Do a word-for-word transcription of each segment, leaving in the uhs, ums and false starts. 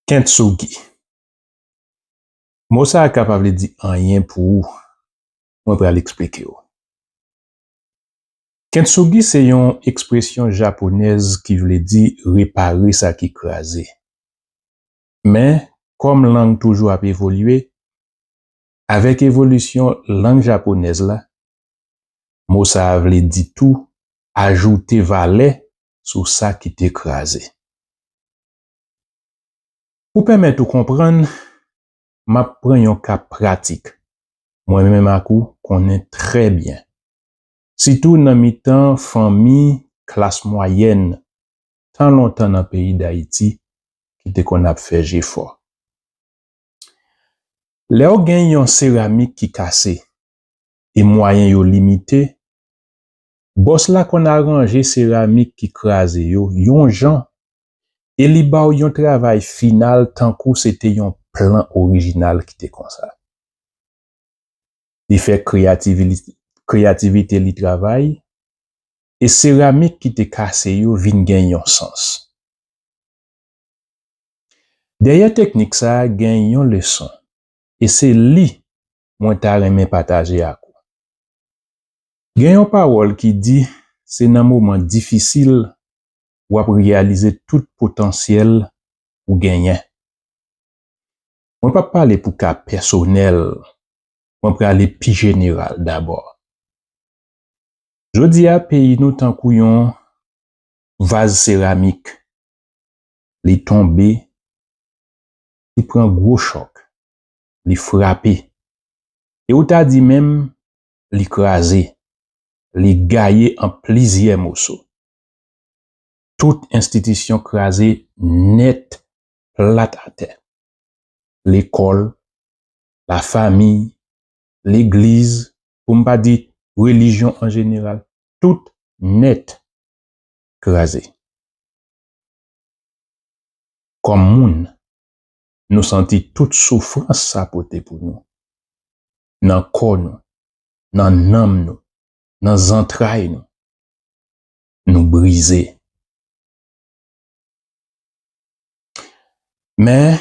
Kintsugi. Mo sa a ka pa vle di anyen pou ou. Mwen pral eksplike w. Kintsugi se yon ekspresyon japonèz ki vle di repare sa ki kraze. Men, kòm lang toujou ap evolye, avèk evolisyon lang japonèz la, mo sa a vle di tou ajoute valè sou sa ki te kraze. Pou pèmèt ou konprann, m ap pran yon ka pratik mwen menm ak ou konnen trè byen, sitou nan mitan fanmi klas mwayèn tan lontan nan peyi Dayiti ki te konn ap fè jefò. Lè w gen yon seramik ki kase e mwayen yo limite, bòs la konn aranje seramik ki kraze yo yon jan e li ba w yon travay final tankou se te yon plan orijinal ki te konsa. Li fè kreyativi-, kreyativite li travay e seramik ki te kase yo vin gen yon sans. Dèyè teknik sa a gen yon leson e se li mwen ta renmen pataje ak ou. Gen yon pawòl ki di se nan moman difisil w ap reyalize tout potansyèl ou genyen. Mwen p ap pale pou ka pèsonèl, mwen prale pi jeneral dabò. Jodi a, peyi nou tankou yon vaz seramik. Li tonbe, li pran gwo chòk, li frape. E ou ta di menm, li kraze, li gaye an plizyè moso. Tout enstitisyon kraze nèt plat atè. Lekòl, lafanmi, legliz, pou m pa di relijyon an jeneral, tout nèt kraze. Kòm moun, nou santi tout soufrans sa pote pou nou, nan kò nou, nan nanm nou, nan zantray nou. Nou brize. Men,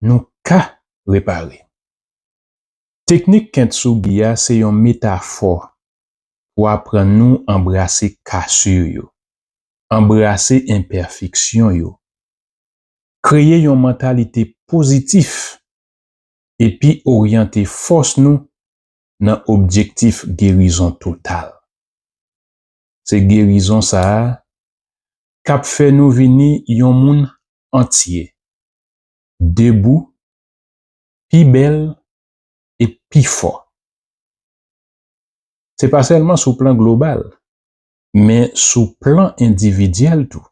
nou ka repare. Teknik kintsugi a se yon metafò pou aprann nou anbrase kasir yo, anbrase enpèfeksyon yo, kreye yon mantalite pozitif, epi oryante fòs nou nan objektif gerizon total. Se gerizon sa a k ap fè nou vini yon moun antye, debou, pi bèl e pi fò. Se pa sèlman sou plan global, men sou plan endividyèl tou.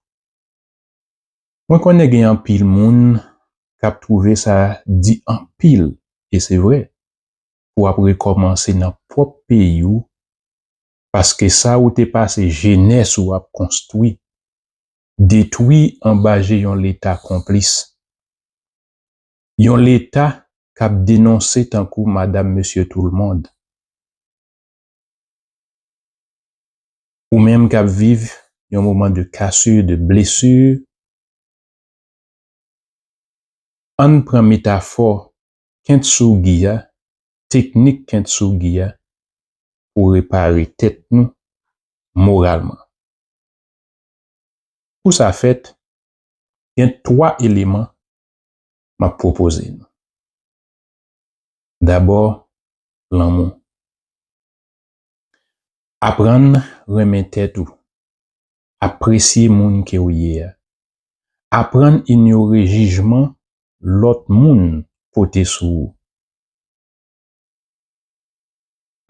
Mwen konnen gen anpil moun k ap twouve sa di anpil, e se vre, pou w ap rekòmanse nan pwòp peyi w, paske sa ou te pase jenès ou ap konstwi, detwi anba je yon Leta konplis. Yon Leta k ap denonse tankou madanm mesye toulmond. Ou menm k ap viv yon moman de kasir, de blesir, ann pran metafò kintsugi a, teknik kintsugi a, pou repare tèt nou moralman. Pou sa fèt, gen twa eleman m ap pwopoze nou. Dabò, lanmou. Aprann renmen tèt ou. Apresye moun ke w ye a. Aprann inyore jijman lòt moun pote sou ou.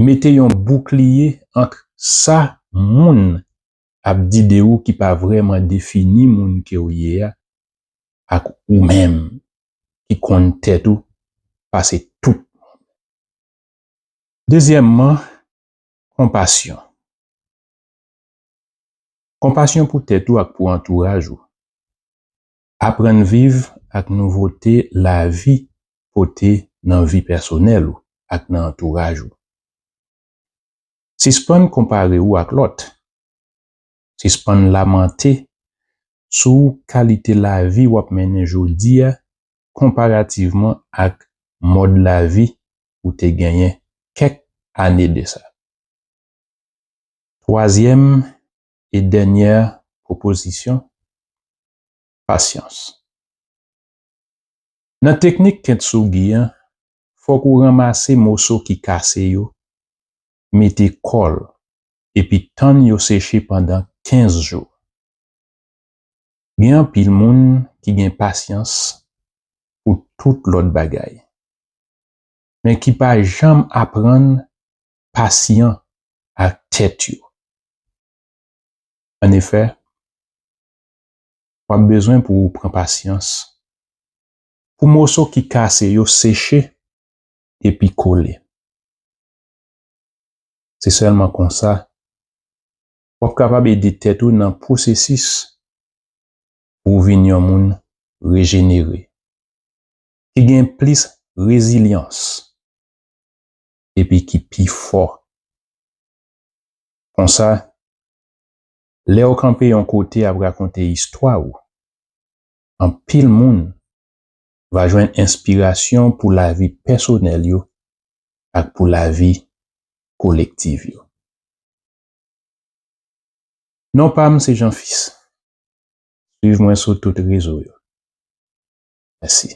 Mete yon boukliye ant sa moun ap di de ou ki pa vrèman defini moun ke w ye a ak ou menm ki konn tèt ou pase tout moun. Dezyèmman, konpasyon. Konpasyon pou tèt ou ak pou antouraj ou. Aprann viv ak nouvote lavi pote nan vi pèsonèl ou ak nan antouraj ou. Sispann konpare ou ak lòt. Sispann lamante sou kalite lavi w ap mennen jodi a konparativman ak mòd lavi ou te genyen kèk ane de sa. Twazyèm e dènyè pwopozisyon, pasyans. Nan teknik kintsugi an, fòk ou ranmase moso ki kase yo, mete kòl, epi tann yo seche pandan kenz jou. Gen anpil moun ki gen pasyans pou tout lòt bagay, men ki pa janm aprann pasyan ak tèt yo. Annefè, w ap bezwen pou ou pran pasyans pou moso ki kase yo seche epi kole. Se sèlman konsa w ap kapab ede tèt ou nan pwosesis pou w vin yon moun rejenere, ki gen plis rezilyans, epi ki pi fò. Konsa, lè w kanpe yon kote ap rakonte istwa ou, anpil moun va jwenn enspirasyon pou lavi pèsonèl yo ak pou lavi kolektiv yo. Non pa m se Jean Fils. Swiv mwen sou tout rezo yo. Mèsi.